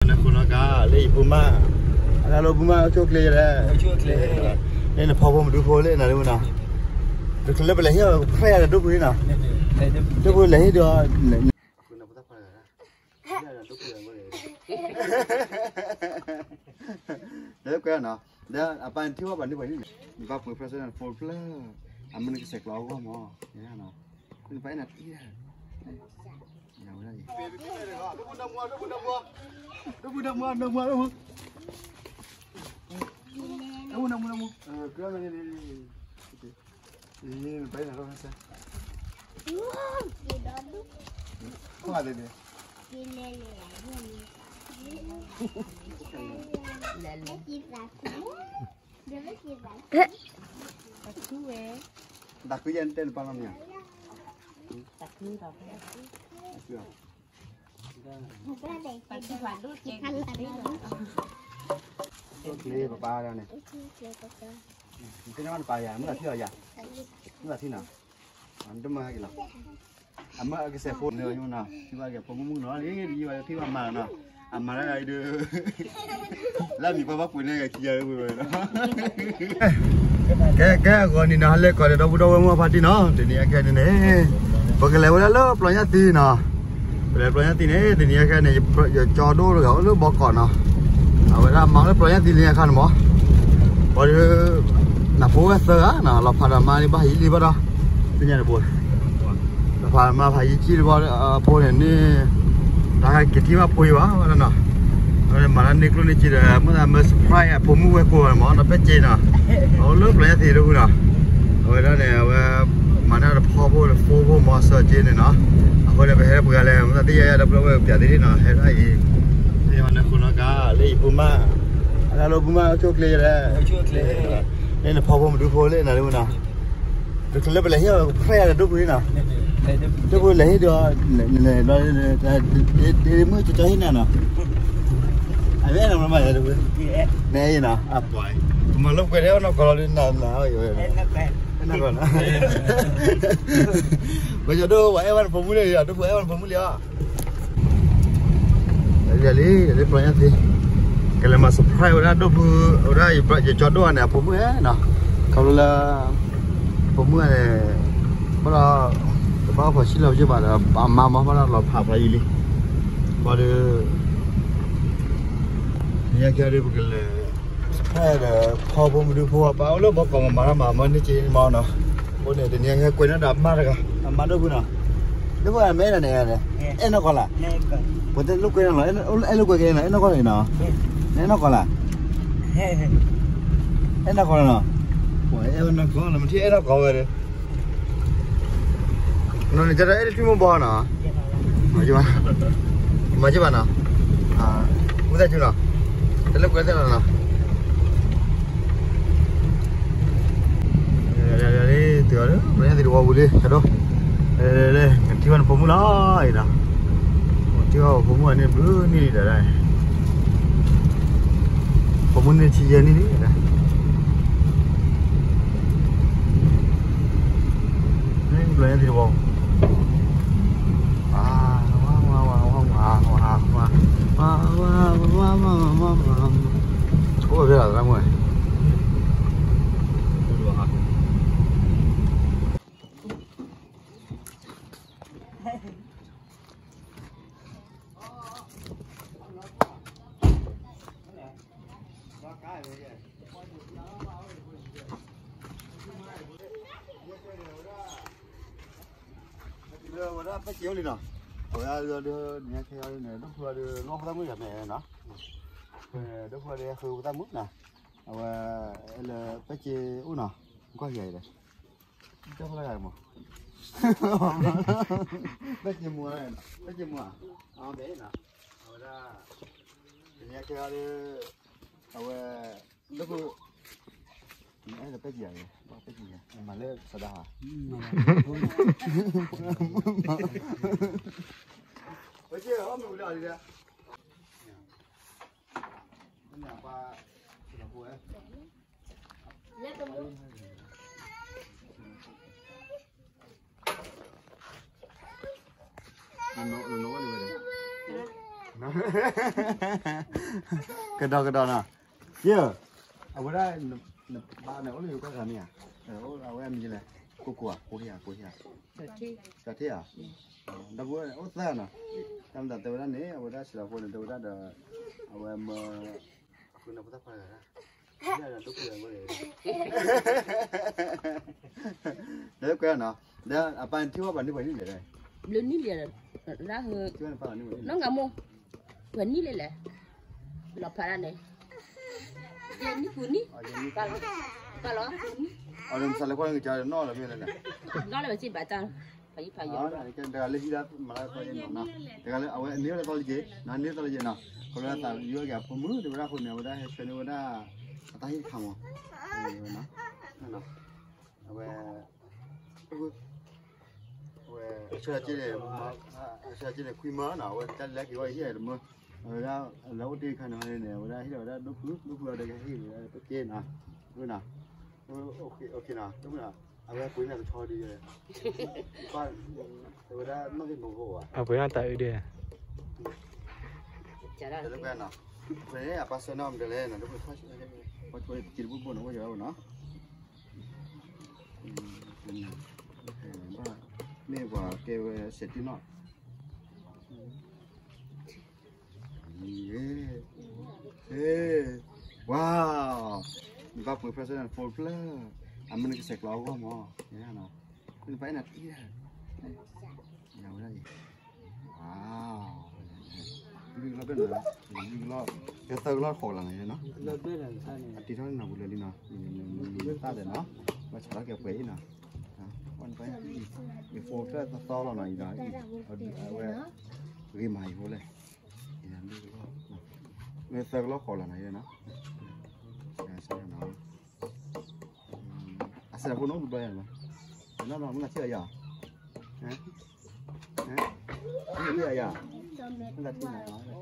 နခိၣ်နီၢ်ကါ လၢယဖိမါ, အတၢ်လၢဖိမါ အိၣ်ဆူၣ်အိၣ်ချ့ယဲလဲၣ်, လၢနဖီဖိမဒုဖိလၢနၤလၢမနီၤ, တချုးလၢပလဲၤဟ့ၣ်အီၤ ဖဲယၤဒီးဒိၣ်ပူၤနီၤ, ဒိၣ်ပူၤလဲၤဟ့ၣ်ဒီး အဃိန့ၣ် ပသးခွါတဂၤ, ဒိၣ်ပူၤလဲၤ ဒ်ကွဲနီၤ, ဒီးအပၢ်နထံၣ်ဝဲပှၤန့ၢ်ပှၤန့ၣ်, နဘၣ်ပှ့ၤ president phone ဖျၢၣ်, အမ့ၢ်နကဆဲးကျိးအဂီၢ်မး, နပၢ်အဲၣ်နၤတံၢ်, ယဝဲဒၣ်အံၤ, ဒိၣ်ပူၤဒိၣ်ပူၤဒိၣ်ပူၤ, ဒိၣ်ပူၤဒိၣ်ပူၤ, ဒိၣ်ပူၤဒိၣ်ပူၤ, နပၢ်အဲၣ်နၤတံၢ်, ကွၢ်ဒ်န့ၣ် တၢ်ခုယဲၢ်တဲနပၢ်လီၤမ့ၢ်ဧါ, တၢ်ခု, ပပၢ်ဒၣ်န့ၣ်, သ့ၣ်ညါဘၣ်နပၢ်ယၤ, မုၢ်လၢထံၣ်အီၤယၤ, မုၢ်လၢထံၣ်နီၤ, တမၤဟဲက့ၤလီၤ, အမၢအကစဲးဖိန့ၣ်, ယဘၣ်က့ၤဖိမုၣ်မုၣ်နီၤ, ယဘၣ်က့ၤဖိဘၣ်မၤနီၤ, အမၤတၢ်အံၤဒီး လၢမံၤပှၤဘၣ်ပှ့ၤန့ၢ်ဂၤခံဂၤဝဲဝဲနီၤ, ကဲ ကဲ အဂီၢ်န့ၣ်နီၤ, ဟဲလဲၤကီးဒီးဒီပုၢ်ဒီဝဲၢ်မုၣ်အဖါတံၢ်နီၤ, တနံၤအခဲန့ၣ်န့ၣ်, ပကလဲၤဝဲဒၣ်လၢပျီညၣ်သံနီၤ, ပလဲၤပျီညၣ်သံန့ၣ် တနံၤအခဲန့ၣ် ယကၠီဒိၣ်တဂၤအိၣ်လၢဘီကီးနီၤ, အဝဲဒၣ်မၤလၢပျီညၣ်သံလံအခါန့ၣ်မး, ပှၤဒီး နဖိဝဲသၢဂၤနီၤ, လီၤဖးဒီးမါလံ ဘၣ်ဟံးလံဘၣ်ဒီး, သ့ၣ်ညါတဘိ လီၤဖးမါဖးယံာ်ကံၣ်တဘိ အဖိန့ၣ်န့ၣ်, တၢ်က့ၤထံၣ်ဘၣ်ဖိအံၤဘၣ်ဝဲနီၤ, အဝဲမၤတၢ်န့ၢ်ကျိၣ်န့ၢ်စ့ဒီး မ့ၢ်သးမၢ surprise အဖိမုၣ်ဝဲကိးဂၤမးနီၤ, ပဲက့နီၤ, အအိၣ်လၢပျီညၣ်သံတဖုနီၤ, အဝဲဒၣ်န့ၣ် အဝဲ မၤတၢ်တဖီဖိတဖိဖိမၤစၢၤက့န့ၣ်နီၤ, အဃိန့ၣ် ပဟဲလၢပှၤဂၤလဲၣ် မ့ၢ်သးသ့ၣ်ညါယၤဒီး ပျီဝဲပျးသ့ၣ်နီၤ, ဟဲဒၣ်အံၤ နခိၣ်နီၢ်ကါ လၢယဖိမါ, အတၢ်လၢဖိမါ အိၣ်ဆူၣ်အိၣ်ချ့ယဲလဲၣ်, လၢနဖီဖိမဒုဖိလၢနၤလၢမနီၤ, တချုးလၢပလဲၤဟ့ၣ်အီၤ ဖဲယၤဒီးဒိၣ်ပူၤနီၤ, ဒိၣ်ပူၤလဲၤဟ့ၣ်ဒီး လဲၤဘျီ ဒ့မုၣ်ကၠီဟ့ၣ်နၤနီၤ, အမ့ၢ်အဲၣ်နၤမးယၤဒိၣ်ပူၤ, နဲအံၤနီၤ, အပှၤ မၤလၢကွဲးဒဲးအီၤနီၢ်ကီၢ်လီၤဒ်နၤနၤအီၤ, အဲၣ်နၤကီၢ်နီၤ, ပယီၤဒိၣ် ပှၤအဲၣ်ဝဲနဖိမုၣ်လံ, ဒိၣ်ပှၤအဲၣ်ဝဲနဖိမုၣ်လံဧါ လံ, လံပျီညၣ်သံ, ကလဲၤမၤ surprise ဝဲဒၣ်ဒိၣ်ပူၤ, ဝဲဒၣ်ယကၠီဒိၣ်အန့ၣ် အဖိမုၣ်နီၤ, ခီဖျိလၢ ဖိမုၣ်န့ၣ် ဘၣ်ဒီး တဘၣ်ဖီၣ်ဆံလီၤပက့ဘၣ်ဒီး အမါမၤဘၣ်ဒီးလီၤဖးဖျါယံာ်လံ, ဘၣ်ဒီး နံၤညါခဲအံၤဒီး ပကလဲၤ surprise ဒီး ဖီဖိမဒုဖိ ပၢ်အိၣ်လၢဘီကီးမၤမၤတၢ်မၤမၤန့ၢ်က့မၤနီၤ, အဃိန့ၣ် တနံၤညါခဲကွဲးန့ၢ်ဒီးအမါတဂၤ, အမါဒိၣ်ပူၤနီၤ, ဒိၣ်ပူၤမ့ၢ်အဲၣ်နၤန့ၣ်, အဲၣ်နီၢ်ကီၢ်လၢ်, ပှၤတဲလိာ်ကွဲးန့ၢ်လီၤ, အဲၣ်လိာ်ကွဲးက့ၤန့ၣ်လီၤ, အဲၣ်နီၢ်ကီၢ်န့ၣ်နီၤ, အဲၣ်နီၢ်ကီၢ်လၢ်, အဲၣ်နီၢ်ကီၢ်လၢ်နီၤ, ပှၤအဲၣ်ဝဲနီၢ်ကီၢ်လၢ် မ့ၢ်ထံၣ်အဲၣ်နီၢ်ကီၢ်ဝဲဒီး နီၤန့ၣ် ကဒီးအဲၣ်တထံမိၢ်ဘီနီၤ, မၤကဘၣ်, မၤကဘၣ်နီၤ, ဝံသးစူၤနီၤ, တလိာ်ကွဲးသ့ၣ်နီၤနီၤ, တုၤအီၤလၢ ပျီညၣ်သံတဝီပူၤလံ ကဒိၣ်, နထံၣ်ဘၣ်နဖိမုၣ်လီၤအံၤနီၤ, ထံၣ်ဘၣ်ဖိမုၣ်အန့ၣ်ဘျုးနံၣ်လံဒီး, ဖိမုၣ်န့ၣ်ထံၣ်ယဲၢ်နံၣ်လံဒီး ပျီညၣ်သံတဝီ, ဝါ, ဝါ, ဝါ, အိၣ်ဖဲလီၤသရၣ်မုၣ်, ဝဲဒၣ်ပဲက့ၤအိၣ်လံနီၤ, အဝဲဒၣ်ဒီး နံၤညါခဲအံၤန့ၣ် ဒိၣ်ဖုဒီး လီၢ်ဖိသၣ်မုၣ်ယၤမဲာ်နီၤ, ဒိၣ်ဖုဒီး ဃုဖိသၣ်မုၣ်နီၤ, အဝဲအဲၣ်လၢပဲက့ၤအိၣ်နီၤ, ကွၢ်ယၤအံၤဒီး တဲဖျါဂၤမး, ပဲက့ၤမူ, ပဲက့ၤမူဧါ, အဘဲနီၤ, အဝဲဒၣ် နံၤညါခဲအံၤဒီး အဝဲ ဒိၣ်ဖု အဲၣ်လၢပဲက့ၤဧါ, ပဲက့ၤဧါ, မၤလၢစီၤဒၤဧါ, ပဲက့ၤအီၣ်မ့ၢ်ဝံၤလီၤလံဒီး နနဝဲန့ၣ်ဝဲဒၣ်, ကဒီးကဒီးနီၤ, ယဲ, အဝဲဒၣ်, နဘၣ်န့ၣ် အိၣ်လၢယိၤကီၢ်ဂၤမ့ၢ်ဧါ, အဝဲအမံၤလဲၣ်, ကိၢ်ကိၢ်ဧါ, ကိၢ်ဟ့ၣ်ဧါ, ကိၢ်ဟ့ၣ်ဧါ, တၢ်ထ့ၣ်ဧါ, ဒီပုၢ်ဝဲၢ်န့ၣ် အိၣ်သၢနီၤ, တၢ်မၤသးတဲဝဲဒၣ်န့ၣ် အဝဲဒၣ်စံးလီၤဖိန့ၣ် တဲဝဲဒၣ်ဒီး, အဝဲမၢ အဃုန့ၣ်ဖိသၣ်ခွါတဂၤ, ဒ်ကွဲးနီၤ, ဒီးအပၢ်န့ၣ်ထံၣ်ဝဲပှၤန့ၢ်ပှဲၤနံၣ်လဲၣ်, ဘျုးနံၣ်လဲၣ်, ထံၣ်ဝဲန့ၣ်ပၢ်န့ၢ်ပှဲၤနံၣ်လဲၣ်, နီၢ်ငါမိၢ်, ပှဲၤနံၣ်လဲၣ်လဲၣ်, လီၤဖးဒၣ်န့ၣ်, ယဲနံၣ်ပူၤနံၣ်, ပၢ်လီၤ, ပၢ်လီၤ, အီၤဒီးမဆါလဲၤကွၢ်လၢကစၢ်နီၢ်လီၤမ့ၢ်လဲၣ်, နီၢ်လၢပစံးဘၣ်တၢ်, ဖးယံၤဖးယီၤ တဂၤလၢဟံၣ်ဒၣ်မၤလၢသီယဲၢ်နီၤ, တဂၤလၢအဝဲန့ၢ်ဝဲလၢသီလၢက့ၤ, န့ၢ်သီလၢက့ၤနီၤ, ခီဖျိသးယိၣ်က့ၤအဖိမုၣ် တဲဝဲဒၣ်အဃိန့ၣ် အဝဲဒၣ်ဟဲဆှၢန့ၢ်ဝဲဒၣ်, အတၢ်ဟ့ၣ်တခါမး, အဝဲ, အဝဲ, အဆၢက့န့ၣ်, အဆၢက့န့ၣ်ခွံမၢနီၤ, အဝဲတၢ်လဲၤက့ၤဝဲဟံၣ်တမၢ, အဝဲဒၣ်, လၢအိၣ်တ့ၢ်ခါန့ၣ်န့ၣ် အဝဲဒၣ်ဟ့ၣ်လီၤဝဲဒၣ်ဒိၣ်ဖု, ဒိၣ်ဖုအဝဲဒၣ်ကဟ့ၣ်ဝဲဒၣ်တက့ၢ်နီၤ, နီၤ, နီၤ, အဝဲပှ့ၤန့ၢ်ကဆီဒုး, ပှ့ၤဝဲဒၣ်နီၢ်သ့ၣ်မူခိၣ်ဘၣ်, အပှ့ၤန့ၢ်တၢ်အုးဒၣ်, တလၢကွဲနီၤ, ပှ့ၤန့ၢ်အပၢ်ဆၢနီၤမတၤလဲၣ်နီၤ, တဘိဘိနီၤ, ဝဲယၤနီၤ, မ့ၢ်ပှၤကဲဝဲစဲးတံၢ်နီၤ, ဝါ, နဘၣ်ပှ့ၤဖျၢၣ်စၢၤန့ၣ် ဖိတဖျၢၣ်, အမ့ၢ်နကဆဲးကျိးအဂီၢ်မး, နဘၣ်အဲၣ်နၤတံၢ်, ယဝဲဒၣ်အံၤ, ဝါ, လွံၢ်ကလီၢ်ဘျဲၣ်နီၤ, လွံၢ်ကလီၢ်, ကဲသၢကလီၢ်ဃိးကလးနီၤနီၤ, အတံၢ်ထီၣ်န့ၣ်နီၤပူၤလၢာ်လံနီၤ, နသၣ်ဒီးနီၤ, ဘၣ်ဆၣ်ထီၣ်ကဲပှဲၤအံၤနီၤ, ယဖိတဖျၢၣ်သီသီလီၤနီၤ, အံၤဒီး, အဝဲ, ဂ့ၤမးယဖိလဲၣ်, လွံၢ်ကလီၢ်, မ့ၢ်သၢကလီၢ်ဃိးလးနီၤ, အစဲးဖိန့ၣ်အိၣ်ဘျီယၤလီၤ, နီၢ်နီၢ်မ့ၢ်နထံၣ်အယၤ, ထံၣ်အယၤ, မ့ၢ်နထံၣ်နီၤ,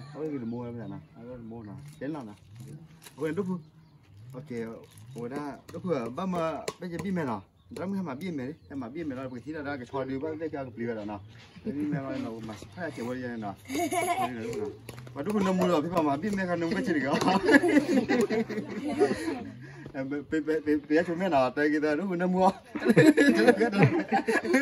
အဝဲဂ့ၤတမိၢ်ဝဲမ့ၢ်နီၤ, အဝဲတမိၢ်နီၤ, တဲနီၤနီၤ, အဝဲဒိၣ်ဖု, အဝဲဒၣ်, ဒိၣ်ဖု, ဘၣ်မၤ, ဘၣ်ယဘံၣ်မဲာ်နီၤ, တၢ်မုၢ်ဟဲမၤဘံၣ်မဲာ်လံ, ဟဲမၤဘံၣ်မဲာ်လီၤ, ပကထံၣ်လီၤဒၣ်ကဆီဒုး ဘၣ်သ့ၣ်ကပျံၤဝဲဒီးနီၤ, ဘံၣ်မဲာ်လီၤနီၤ, မၤစဖၣ်ကဲဝဲယဲန့ၣ်နီၤ, ပှၤဒိၣ်ဖုနၢမူဒီး ဖဲပှၤမၤဘံၣ်မဲာ်ခါနၢမူဘၣ်ဆ့တဂၤ, ပယါဆိမဲာ်နီၤ, တဲက့ၤသးဒိၣ်ဖုနၢမူအီၤ, ဒိၣ်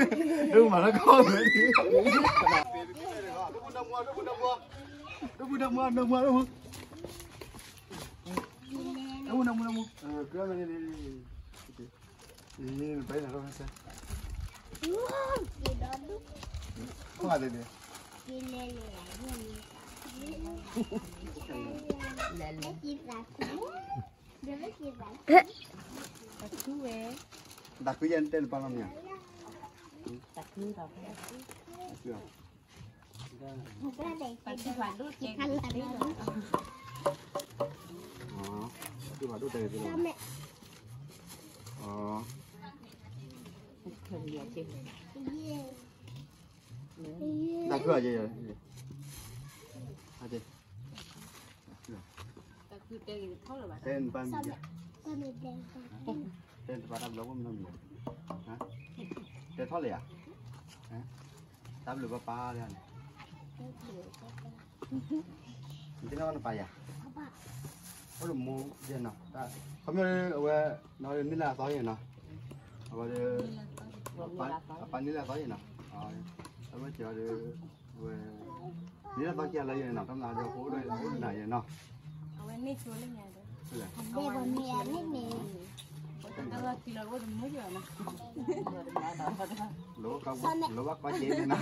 ဖုမၤလၢကီၢ်ဝဲ, ဒိၣ်ဖုနၢမူအီၤ, ဒိၣ်ဖုနၢမူအီၤ, ဒိၣ်ဖု, ဒိၣ်ဖုနၢမူနၢမူ, ကဲန့ၣ်, အံၤ, ပနၤလီၤစဲး, လဲၤလဲၤ, လဲၤလဲၤ, တၢ်ခုဝဲ, တၢ်ခုယဲၢ်တဲနပၢ်လီၤမ့ၢ်ဧါ, တၢ်ခု, တၢ်ခု, တၢ်ခုဖးဒိၣ်တဲက့ၤသ့လီၤ, တၢ်ခုဖးဒိၣ်တဲက့ၤသ့လီၤ, တၢ်ခု, တဲနပၢ်မံၤ, တဲနပၢ်တၢ်ဘျုးဖိမနုၤမံၤ, တဲထီၣ်လၢယၤ, တၢ်ဘျုးဘၣ်ပၢ်လၢန့ၣ်, နတဲနပၢ်ယၤ, အိၣ်တမိၢ်ယဲနီၤ, ခီပညီအဝဲ, န့ၢ်လၢအသီယဲနီၤ, အဝဲ, အပၢ်န့ၢ်လၢအသီယဲနီၤ, အဝဲကဒီး, ဝဲ, န့ၢ်လၢအသီကဲလၢယဲနီၤ, တၢ်မၤဒီးဖိအိၣ်ဒီးအိၣ်ဒၣ်ယဲနီၤ, အဝဲန့ၢ်ဆိလၢညါဒီး, လၢဘၣ်ကွၢ်က့ၤန့ၣ်နီၤ, ပနီၢ်ယံၤဘၣ်နီၤ, ခီဖျိလၢသူၣ်အိၣ်သးအိၣ်အဖိဒီး ဟဲဆှၢန့ၢ်အံၤ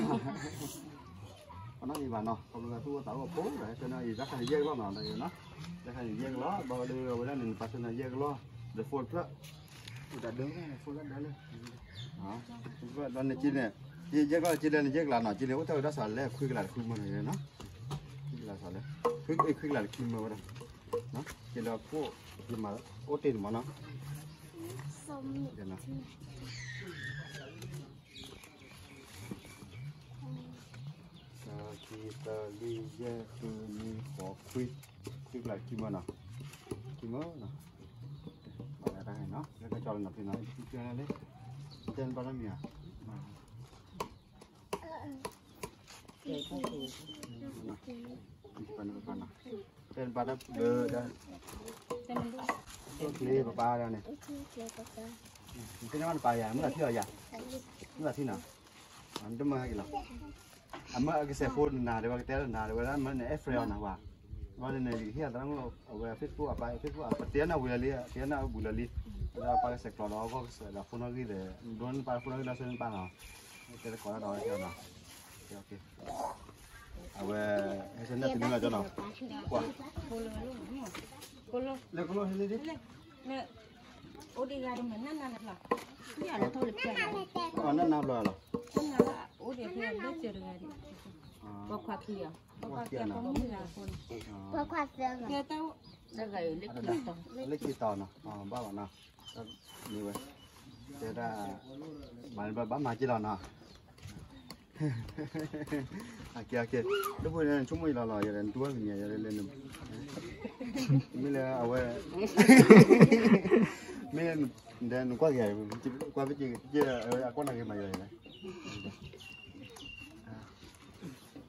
တၢ်ခါန့ၣ်ယဲၢ်ကလီၢ်နီၤ, တၢ်ခါန့ၣ်ယဲၢ်ကလီၢ်, ဘၣ်ဝဲလၢအဝဲဒၣ်န့ၣ် နပၢ်ဆှၢန့ၢ်ယဲၢ်ကလီၢ်, ဒီးဖိတဖျၢၣ်, အိၣ်တၢ်ဒၢ, ဖိတဖျၢၣ်ဒၢလၢ ဒီးနက့န့ၣ်, ယဲၢ်ကလီၢ်က့လဲၣ် နယဲၢ်ကလီၢ်နီၤ, က့န့ၣ် အိၣ်တၢ်ဝဲဒၣ်စးလဲၣ် ခွံကလးတခုမၢ်နီၤ, ခွံကလးစးလဲၣ်, ခွံကလးတခုမၢ်ဝဲဒၣ်, က့လၢဖိ, ယမၤအိၣ်တ့ၢ်တမၢ်နီၤ, တၢ်ခံ တၢ်လွံၢ် ယဲၢ် ဃု နွံ ဃိး ခွံ, ခွံကလးတခုမၢ်နီၤ, တခုမၢ်နီၤ, ဘၣ်လၢတၢ်ဟဲနီၤ, လၢကကၠီလီၤနီၤဖံနီၤ, တဲနပၢ်နီတမံၤဧါ ကဲ, ကဲ, တဲနပၢ်တၢ်ဘျုးဒၣ်, ကျ့ပပၢ်ဒၣ်န့ၣ်, နသ့ၣ်ညါနပၢ်ယၤ မုၢ်လၢ်ထံၣ်အီၤယၤ, နတမၤဟဲက့ၤလီၤ, အမၢအကစဲးဖိနၤ တဲဝဲကတဲနၤ တဲဝဲဒၣ်မ့ၢ်န့ၣ် အဲၣ် friend အီၤနၤဝဲ, ဘၣ်န့ၣ်န့ၣ် ယကဟ့ၣ်အသရၣ်မုၣ်အဝဲ Facebook အပၢ် Facebook အပတဲနၤဝံၤလီၤလံ တဲနၤဝံၤလီၤလံ, ဝဲဒၣ်ပၢ်ကစဲးကျိးဒီးအဂီၢ်ကစဲးဒီးဖိနီၣ်ဂံၢ်ဒီး ဒိနပၢ်ဖိနီၣ်ဂံၢ်ဒီးဆၢနပၢ်နီၤ, တဲတကိးဒၣ်ဒီးဝဲတဲနီၤ, အဝဲ ဟဲဆၢနၢ်တနံၤလီၤကၠီနီၤ, ကွၢ်, လၢကလိၣ်ဟဲလၢဒ် အိၣ်ဒံးဂၤဒ်မ့ၢ်နၢ်နၢ်လီၤ, နၢ်နၢ်ဘျီလီၤ, အိၣ်ဒံးဖဲလၢစၢၤတဂၤဒ်, ပှၤခွါခံဂၤ, ပှၤခွါခံဂၤ, ပှၤခွါသၢဂၤ, လၢခံတီၤနီၤ, ဘၣ်လီၤနီၤ, မ့ၢ်ဝဲ, တဲဒၣ်, မၤဘၣ်မၤက့ၤလီၤနီၤ အကဲအကဲ, ဒ်ဖိန့ၣ် ဆိကမိၣ်အံၤလီၤလီၤ ယၤဒီးနတူၢ်ဘၣ်ကညး ယၤဒီးလဲၤနုာ်, မ့ၢ်လၢအဝဲ, မ့ၢ်လၢနကွၢ်က့ၤ, ကွၢ်ဖဲက့ၤ, အကွၢ်နၢ်က့ၤမၤယၤ, ယၤ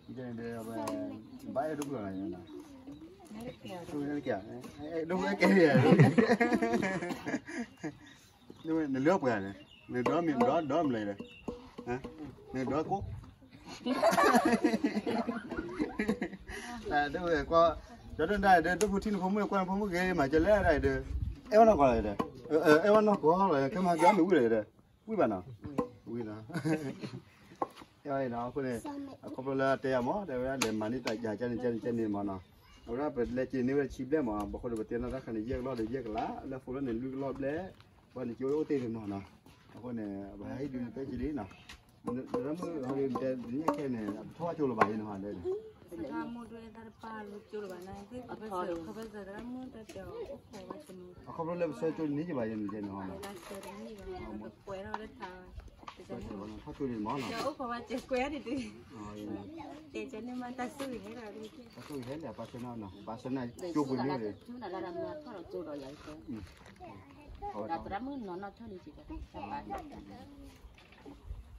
ဒီး, ဘၣ်အဲၣ်ဒိၣ်ဖုၣ်လီၤ, ဒိၣ်ဖုၣ်ကဲ, နလၢပှဲၤန့ၣ်, နဒီမံၤဒီဒီမလၢဒီး, နဒီကိး, တၢ်ဒိၣ်ဝဲကွၢ်, ကၠီဒိၣ်ဒၣ်ဒီး ဒိၣ်ဖိထံနဖိမုၣ်ကွၢ်နဖိမုၣ်ဂ့ၤမး ကလဲၣ်ဒၣ်ဒီး, အဲၣ်ဝဲနီၢ်ကီၢ်လီၤဒီး, အဲၣ်ဝဲနီၢ်ကီၢ်လီၤ ကဲမၤကၠီမ့ၢ်ဝံၤလီၤဒီး, ဝံၤဘၣ်နီၤ, ဝံၤနီၤ အဲၣ်ဝဲနီၤ အဃိန့ၣ်, အခီဖျိလၢတဲယၤမး တဲဝဲဒၣ်လဲၤမၤန့ၢ်တၢ်ယၤကဲန့ၣ်ကဲန့ၣ်ကဲန့ၣ်မးနီၤ, အဝဲဒၣ်ပလဲၤက့ၤန့ၢ်ဝဲဆံဘျဲၣ်မး ဘၣ်ဃိဒီးပတဲနီၢ်တၢ်ခါန့ၣ် ယဲၢ်ကလီၢ်ဒီးယဲၢ်ကလး လၢဖိလီၢ်န့ၣ် လွံၢ်ကလီၢ်ဘျဲၣ်, ပှၤန့ၣ်က့ၤအိၣ်တ့ၢ်န့ၣ်မးနီၤ, အဃိန့ၣ် ပဟဲဟံးဒုးန့ၣ်တဲက့ၤလံနီၤ, လၢမုၢ်ဟီဒုးတဲညၣ်ခဲန့ၣ် အပထီၣ်ဘၣ်ကၠိလီၤဘၣ်ယဲန့ၣ်ဟီလဲၣ်, အခီဖျိလၢပဆၢကၠိန့ၣ် န့ၢ်ကဘၣ်ယဲန့ၣ်ကဲန့ၣ်ဟီ, ထီၣ်ကၠိန့ၣ်မးနီၤ, တၢ်ဆိၣ်ဂ့ၤဟဲလၢပၢ်ဆၢနီၤနီၤ ပၢ်ဆၢန့ၣ်ကၠိပူၤန့ၣ်, အ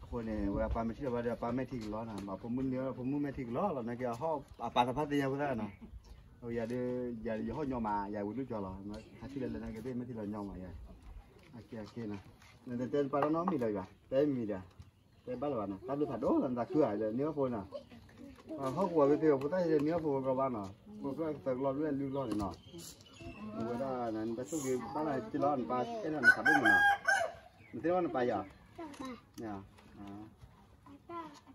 ဃိန့ၣ် ဝဲအပၢ်မ့ၢ်ထံၣ်လီၤဘၣ်ဒီး အပၢ်မ့ၢ်ထံၣ်ကလီနီၤ, မ့ၢ်ဖိမုၣ်န့ၣ်ဖိမုၣ်မ့ၢ်ထံၣ်ကလီလီၤ နာ်က့အဟီၣ်အပၢ်တဖၣ်သ့ၣ်ညါဖိသၣ်နီၤ, ယၤဒီး ယၤဒီးယဟီၣ်ညီမး ယၤဝံၤဒိၣ်ကၠီလီၤ, ဟးထံၣ်လၢလဲၤနာ်က့သ့ၣ်မ့ၢ်ထံၣ်လီၤညီမးယၤ, အကဲအကဲနီၤ, နတဲတပာ်လီၤနီတမံၤလၢၤဘၣ် တဲမံၤဒီး, တဲဘၣ်လၢၤဘၣ်နီၤ တၢ်ဘျုးဖးဒိၣ်လီၤ နသးခုဧါလၢန့ၢ်အီၣ်ဖိနီၤ, ဟီၣ်ကဝီၤဖဲဖဲဖိသၣ်ဟဲန့ၢ်အီၣ်ဖိကီဘၣ်နီၤ, ဖိသၣ်သၢကလီၢ်လွံၢ်လွံၢ်ကလီၢ်န့ၣ်နီၤ, အဝဲဒၣ်နတၢ်ဆိၣ်ဂ့ၤဘၣ်လၢက့လီၤ နပၢ်အဲၣ်ဒိးနသးဒိၣ်မးနီၤ, နသ့ၣ်ညါဘၣ်နပၢ်ယၤ လၢ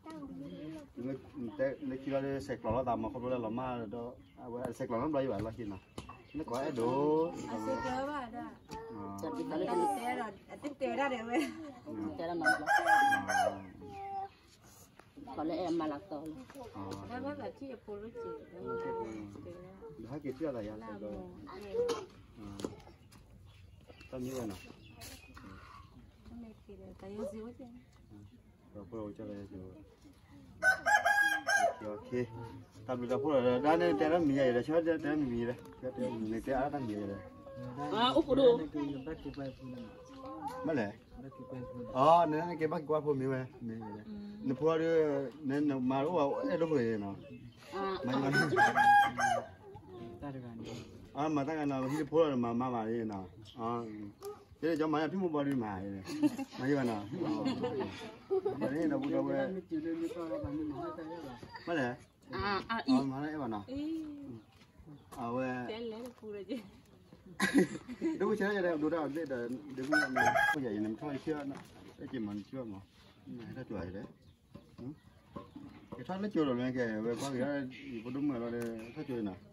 ခံလီၤဒီးဆဲးကျိးလိာ်သးမး ခီဖျိလၢလီၤမၢ်ဒီး အဝဲဆဲးကျိးနီတဘျီယဘၣ်လီၢ်ခံနီၤ, နကိးအဲၣ်ဒိး, အဆဲးကျိးဘၣ်ဒၣ်, တဲဒၣ်တဲဝဲ, ခီလၢအဲၣ်မၤလၤကီလီၤ, တၢ်ဘၣ်သးထံၣ်အဖိလိၣ်က့ၤ, ဒီးဟဲက့ၤထံၣ်အသးယၤဆဲးကျိး, တၢ်မံဝဲနီၤ တၢ်ယိစ့ဝဲ, တၢ်ဘျုးတၢ်ဖှိၣ်လီၤ ဒၣ်န့ၣ်တဲတၢ်မံၤယၤအံၤဒီး ဆၢတဲတၢ်မံၤဒီး ဆၢတဲတၢ်မံၤန့ၣ် တဲအါတၢ်မံၤယၤဒီး, အိၣ်ခိၣ်ဒိၣ်, မ့ၢ်လဲၣ်, အနက့ၤဘၣ်က့ၤကွၢ်ဖိမ့ၢ်ဝဲ, နဖိဒီး, နမၤတအိၣ်ဘၣ်အဲၣ်ဒိးဖိနီၤ, မၤ, မၤတၢ်ဂၤနီၤ ဟံၣ်တဖိလီၤမၤမၤမၤလံနီၤ, တဲကၠီမၤယၤဖံမိၢ်ဘီဒုးမၤ, မၤယၤဘၣ်နီၤ, ဒီပုၢ်ဒီဝဲၢ်, မ့ၢ်လဲၣ်, မၤတၢ်အဲၣ်ဘၣ်နီၤ, အဝဲ, ဒိၣ်ဆၢယၤဒီးဒိၣ်တၢ်အီၤဒ်ဒီး, ဒ်မုၢ်နၤဖိယၤအံၤန့ၣ် မထီၣ်ယဆၢ, အဲက့ၤမၤနဆၢမး, ဟဲထီၣ်ကၠိၤယၤဒီး, ကထီၣ်လၢကၠိၤဒီးမ့ၢ်ကဲ ဝဲကွၢ်က့ၤဒီး ယဖိဒိၣ်မုၣ်လီၤဒီး ထီၣ်ကၠိၤနီၤ,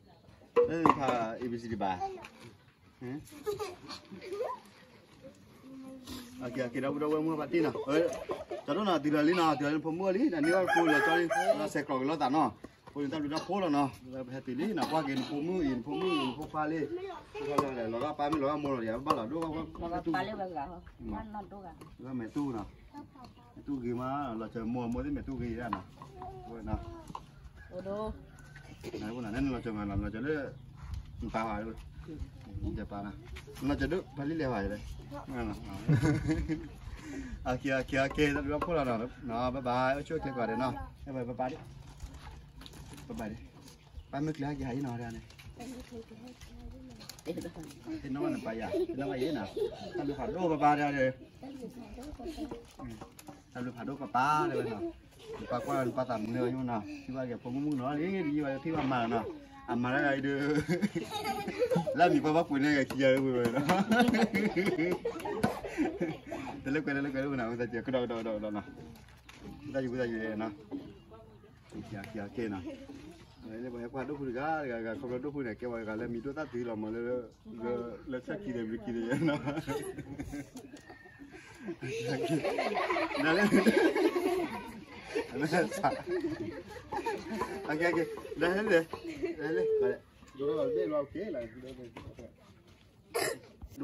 လၢဖး A B C ဒံးဘၣ် က့ၤဒီပုၢ်ဒီဝဲၢ်မုၣ်ဖးတံၢ်နီၤ, ကၠီဒိၣ်နီၤ တုၤလီၤလံနီၤ တုၤလီၤလံဖိမုၣ်လံ နန့ၢ်အီၣ်ဖိလီၤကၠီလံ လီၤဆဲးကျိးက့ၤလိာ်သးနီၤ, ဖိန့ၣ်တၢ်ဘျုးတၢ်ဖှိၣ်လီၤနီၤ ပဟဲတုၤလံနီၤ ကွၢ်က့ၤနဖိမုၣ်အံၤ နဖိမုၣ်အံၤ နဖိခွါလံ, လီၤဂာ်ပၢ်မ့ၢ်လီၤဂာ်မိၢ်လီၤဒီး ဘၣ်လီၤဒိၣ်, မဲာ်တူၢ်နီၤ, မဲာ်တူၢ်ဂ့ၤမး လီၤစၢၤမိၢ်မိၢ်သ့ၣ်မဲာ်တူၢ်ဂ့ၤဒၣ်နီၤ, နလီၤစၢၤမး လီၤစၢၤလၢ, နပၢ်ဟး, နပၢ်နီၤ, လီၤစၢၤဒိၣ် ပၢ်လံလဲၤဟး, အက့ၤအက့ၤအက့ၤ တၢ်ဘျုးတၢ်ဖှိၣ်လီၤနီၤ, bye bye အိၣ်ဆူၣ်အိၣ်ချ့ကိးဂၤဒဲးနီၤ, bye bye ဒၣ် ပဘၣ်ဒ့ၣ်, ပၢ်မ့ၢ်ကျၢၤဟဲက့ၤဟးအံၤနီၤဒၣ်န့ၣ်, သ့ၣ်နီၣ်ဘၣ်နပၢ်ယၤ, သ့ၣ်နီၣ်ဘၣ်ယဲနီၤ, တၢ်ဘျုးဖးဒိၣ်ပၢ်ပၢ်ဒၣ်ဒီး, တၢ်ဘျုးဖးဒိၣ်ပၢ်ပၢ်ဒၣ်ဝဲနီၤ, နပၢ်ကွၢ်လီၤနပၢ်သးမုာ်လၢယိနီၤ, ထံၣ်ဘၣ်က့ၤဖိမုၣ်မုၣ်နီၤလံ ဒ်ယဝဲထံၣ်ဘၣ်မၤလီၤနီၤ, အမၤတၢ်ဂၤအံၤဒီး, လၢအမံၤပှၤဘၣ်ကွံာ်န့ၣ်ဂ့ၤခံဂၤဝဲဝဲနီၤ, တလၢကွဲးတလၢကွဲးလၢဝဲနီၤ, ဝဲသးကဲကဒီးကဒီးကဒီးကဒီးနီၤ, ဝဲသးယူၤဝဲသးယူၤနီၤ ကဲနီၤ, လၢပှၤဟဲကွၢ်ဒိၣ်ဖုတဂၤတဂၤဂၤ ခီဖျိဒိၣ်ဖုန့ၣ် ကဲပှၤတဂၤလၢမံၤဒိၣ်သၣ်တုၤလီၤမးလၢ, လၢဆၢခံဒီးဘျုးခံဒီးနီၤ, ဒ်လဲၣ်, ဒ်လဲၣ်, ဒ်လဲၣ်, ဒ်လဲၣ်, ဒ်လဲၣ်, ဖီဖီဖီလဲၣ်ဒ်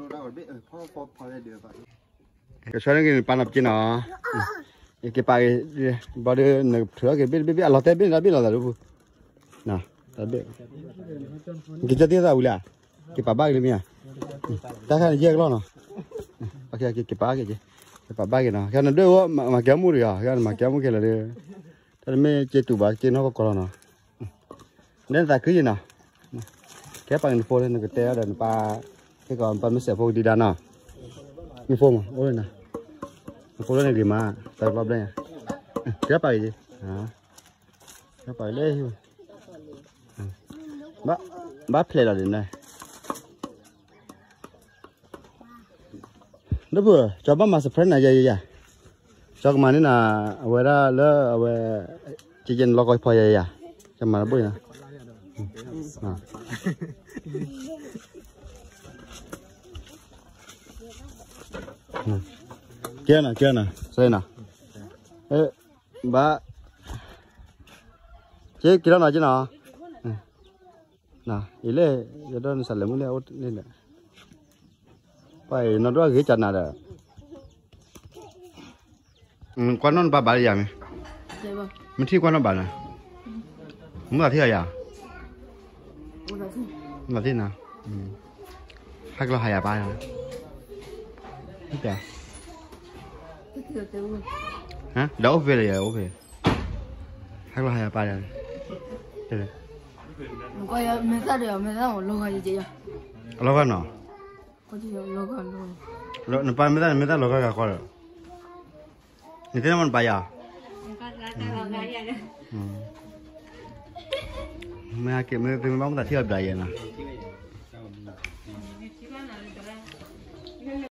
ကဆှီန့ၣ်က့ၤနပာ်နီၤပက့ၤနီၤ, ယက့ၤပာ်က့ၤ, ဘၣ်ဒီးနကထုးထီၣ်က့ၤဘ့ၣ်တဘ့ၣ်ဘ့ၣ် အလီၤတဲာ်ဘ့ၣ်တဘ့ၣ်လီၤသးဒိၣ်ဖု, တဘ့ၣ်, နက့ၤကၢ်သ့ၣ်သးဝံၤလံ, က့ၤပာ်ဘၣ်က့ၤလၢမ့ၢ်ဧါ, တၢ်ခါန့ၣ်ယဲၢ်ကလီၢ်နီၤ, က့ၤပာ်ဘၣ်က့ၤ, က့ၤပာ်ဘၣ်က့ၤနီၤ, ခဲနဒွဲၣ်ဝဲမၤကဲမူၣ်တဂၤ, ခဲနမၤကဲမူၣ်က့ၤလီၤဒီး, တၢ်တမ့ၢ်က့ၤတူၢ်ဘၣ်က့ၤနီၢ်ကီၢ်ကီၢ်လီၤနီၤ လၢနသးခုယံၤနီၤ, ကဲပာ်က့ၤနဖိလၢနကတဲအီၤဒီးနပၢ်, ဟ့ၣ်ကီးနပၢ်မ့ၢ်စဲးဖိကဒံဒါနီၤ, နဖိမး အိၣ်လၢန, နဖိလၢနဂ့ၤမး, တၢ်တဘျီဘျီညါ, ကဲပာ်က့ၤ, ကဲပာ်က့ၤလၢ, ဘၣ်ဖျဲးလီၤဒ်န့ၣ် ဒိၣ်ဖု, ကၠီဘၣ်မၤ surprise နၤယၤယၤယၤ, ကၠီကမၤန့ၢ်နၤ, အဝဲဒၣ်လၢအဝဲ, ကကနလီၤကီဖီယၤယၤ, ကမၤလၢဘိၣ်ယၤ, ကဲနီၤ ကဲနီၤ စဲနီၤ, ဘၣ်, က့ၤက့ၤထီၣ်နီၤက့ၤနီၤ အံၤလဲၣ်, ယဒိးနစးလဲၤမုၢ်လဲၣ်အိၣ်န့ၣ်, ပှၤအံၤနီၢ်ဒိၣ်ဂ့ၤကနၤဒီး, ကွၢ်နီၢ်နပၢ်ဘၣ်လၢယၤမ့ၢ်, မ့ၢ်ထံၣ်ကွၢ်နီၢ်ဘၣ်နၤ, မုၢ်သးထံၣ်အီၤယၤ, မုၢ်သးထံၣ်နၤ, ဟဲကလီၤဟးယၤပၢ်, ဒီးအိၣ်ဖဲလဲၣ်ယၤအိၣ်ဖဲ, ဟဲကလီၤဟးယၤပၢ်ဒီး, အလီၤဂာ်နီၤ, နပၢ်မ့ၢ်သၣ်န့ၣ်မ့ၢ်သၣ်လီၤဂာ်ဂၤဃီဒီး, နသ့ၣ်နီၣ်မ့ၢ်နပၢ်ယၤ, မ့ၢ်ဟဲက့ၤမ့ၢ်သ့ၣ်မ့ၢ်ဘၣ်မုၢ်သးထံၣ်အီၤဘျးယဲနီၤ